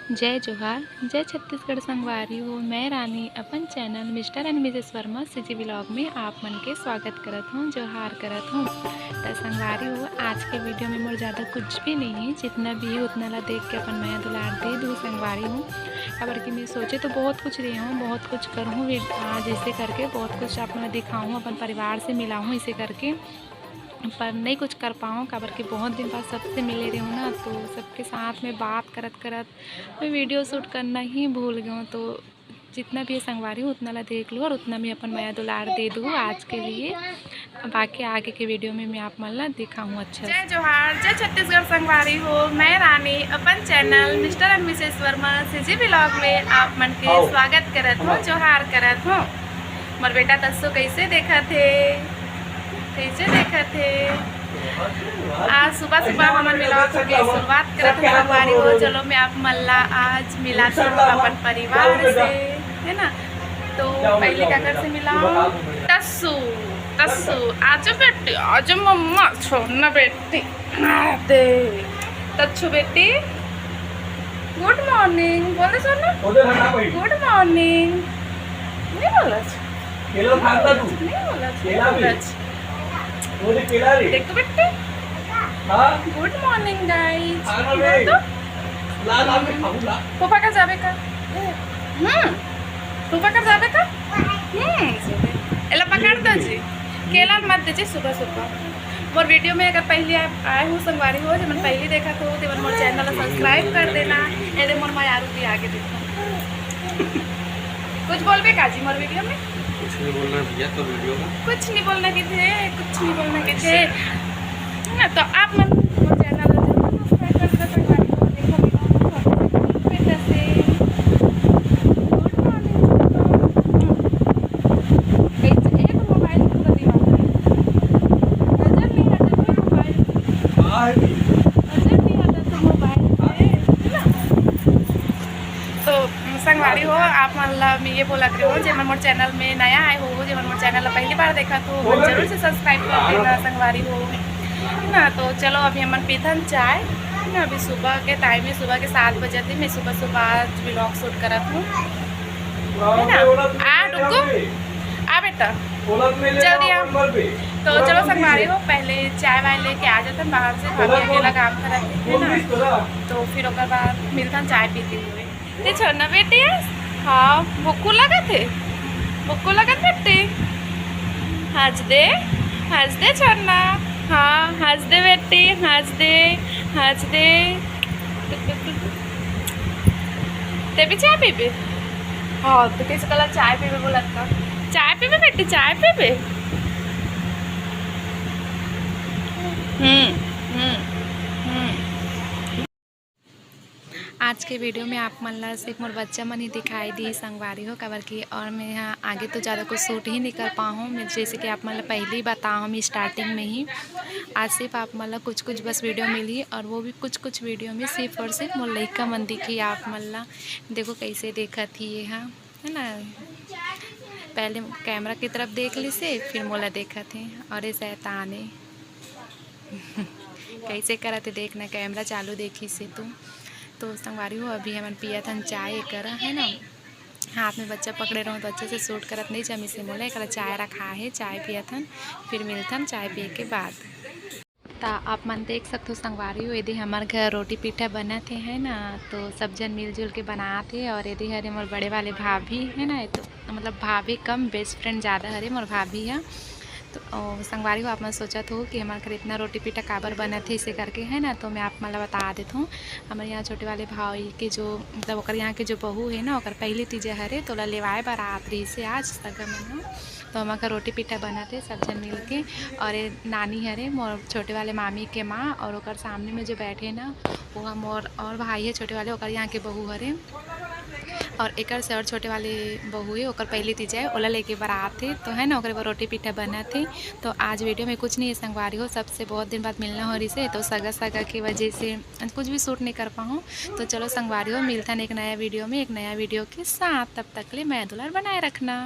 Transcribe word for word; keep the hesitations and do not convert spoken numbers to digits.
जय जोहार, जय छत्तीसगढ़ संगवारी हो। मैं रानी अपन channel mister and Mrs Verma CG vlog में आप मन के स्वागत करत हूँ, जोहार करत हूँ। त संगवारी हो, आज के वीडियो में मोर ज़्यादा कुछ भी नहीं है, जितना भी है उतना ला देख के अपन मया दुलार दे दू संगवारी हो। काबर कि मैं सोचे तो बहुत कुछ रही हूँ, बहुत कुछ करूँ भी आज इसे करके, बहुत कुछ आप मन ला दिखाऊँ, अपन परिवार से मिलाऊँ इसे करके, पर नहीं कुछ कर पाऊँ, काबर कि बहुत दिन बाद सबसे मिले रही हूँ ना, तो सबके साथ में बात करत करत मैं वीडियो शूट करना ही भूल गई हूँ। तो जितना भी है संगवारी हो, उतना ला देख लो और उतना में अपन मया दुलार दे दू आज के लिए। बाकी आगे के वीडियो में मैं आप मन ला दिखाऊँ अच्छा से। जय जोहार, जय छत्तीसगढ़ संगवारी हो। मैं रानी अपन channel mister and Mrs Verma CG vlog में आप मन के स्वागत करत हूँ, जोहार करत हूँ। मोर बेटा तस्सो कैसे देखत हे, कैसे देखत हे। आज सुबह सुबह हमन व्लॉग के शुरुआत करत हन संगवारी हो। चलो मैं आप मन ला आज मिलात हूँ अपन परिवार से, है ना। तो पहले काकर से मिलाओ? तस्सू, तस्सू, आजो बेटी, आजो मम्मा, छोड़ ना बेटी। आ, दे। तच्छु बेटी, गुड मॉर्निंग बोल दे सोना। गुड मॉर्निंग। नहीं बोला? केला खाता तू? नहीं बोला, नहीं केला भी? बोला। वो दे केला रे। देख तो बेटी। हाँ? गुड मॉर्निंग गाइस। खाना बोल रे। तो। ला, ला, मैं खाऊंगा। पापा का जाबे का? हम्म। पापा का जाबे का? हम्म। एला पकड़ दो जी। केला मत दीजिए सुबह सुबह। मोर वीडियो में अगर पहली आप आए हो संगवारी हो, जेमन पहली देखत हो, तेमन मोर चैनल ला सब्सक्राइब कर देना। एदे मोर मयारू भी आगे देखो। कुछ बोलबे का जी मोर वीडियो में? कुछ नहीं बोलना भैया, तो वीडियो में कुछ नहीं बोलना किथे, कुछ नहीं बोलना किथे। ना, तो आप मन मोर चैनल ला जरूर सब्सक्राइब कर देना संगवारी हो। देखो, बेटा से गुड मॉर्निंग। एक, एक मोबाइल पूरा दीवाना है। नजर नहीं हटे कोई मोबाइल। नजर नहीं हटे तो मोबाइल पे, है ना? तो संगवारी हो, आप मन ला मैं ये बोलत रहे हो, जेमन मोर चैनल में नया आए हो, जेमन मोर चैनल ला पहली बार देखत हो, मन जरूर से सब्सक्राइब कर देना संगवारी हो, है ना। तो चलो अभी हमन पीथन चाय, है ना। अभी सुबह के टाइम है, सुबह के सात बजे थे। मैं सुबह सुबह आज व्लॉग शूट करत हूँ, है ना। आ रुको, आ बेटा, जल्दी आ। तो चलो संगवारी हो, पहले चाय वाय लेके आ जाथन बाहर से, भाभी अकेला काम करत हे, है ना। तो फिर ओकर बाद मिलथन चाय पीते हुए। ते छोड़ना बेटी है? हाँ, भुक्कू लगत है, भुक्कू लगत बेटी। हंस दे, हंस दे छोड़ना। हाँ, हंस दे बेटी, हंस दे, हंस दे। ते भी चाय पीबे? हाँ, तो कैसे कला चाय पीबे बोलत का? चाय पीबे बेटी, चाय पीबे? हम्म, हम्म, हम्म। आज के वीडियो में आप मन ला सिर्फ मोर बच्चा मन ही दिखाई दी संगवारी हो, काबर कि और मैं यहाँ आगे तो ज़्यादा कुछ शूट ही नहीं कर पाऊँ। मैं जैसे कि आप मन ला पहले ही बताऊँ, मैं स्टार्टिंग में ही आज सिर्फ आप मन ला कुछ कुछ बस वीडियो मिली, और वो भी कुछ कुछ वीडियो में सिर्फ और सिर्फ मोर लइका मन दिखी आप मन ला। देखो कैसे देखत ही ये हा, है ना, पहले कैमरा की तरफ देख ली से, फिर मोला देखत हे, और ये शैतान है। कैसे करत हे देखना, कैमरा चालू देखी से तू। तो संगवारी हो, अभी हमन पियत हन चाय, एकर है ना, हाथ में बच्चा पकड़े रहूँ तो अच्छे से शूट करत नहीं जमी से मोला। एकर चाय रखा है, चाय पियत हन, फिर मिलथन चाय पिए के बाद। त आप मन देख सकथो संगवारी हो, एदे हमर घर रोटी पीठा बनत हे, है ना। तो सब जन मिलजुल के बनात हे, और एदे हरे मोर बड़े वाले भाभी, है ना, तो मतलब भाभी कम, बेस्ट फ्रेंड ज़्यादा हरे मोर भाभी ह। तो, ओ, संगवारी हो, आप मन सोचत हो कि हमर घर इतना रोटी पीठा काबर बनत हे, इसे करके, है ना। तो मैं आप मन ला बता देत हूँ, हमर यहाँ छोटे वाले भाई के जो, मतलब ओकर यहाँ के जो बहू है ना, ओकर पहली तीजा हरे, तो ओला लेवाए बर आत रहिस हे आज सगा मन ह। तो हमर घर रोटी पीठा बनत हे, सब जन मिल के। और ये नानी हरे मोर छोटे वाले मामी के माँ, और ओकर सामने में जो बैठे ना, वो ह मोर और भाई है छोटे वाले, ओकर यहाँ के बहू हरे। और एकर से और छोटे वाले बहू है, ओकर पहली तीजा है, ओला लेके बरात है, तो है ना, ओकरे बर रोटी पीठा बनत हे। तो आज वीडियो में कुछ नहीं है संगवारी हो, सबसे बहुत दिन बाद मिलना हो रहिस हे, तो सगा सगा की वजह से कुछ भी शूट नहीं कर पाऊँ। तो चलो संगवारी हो, मिलथन एक नया वीडियो में, एक नया वीडियो के साथ। तब तक ले मया दुलार बनाए रखना।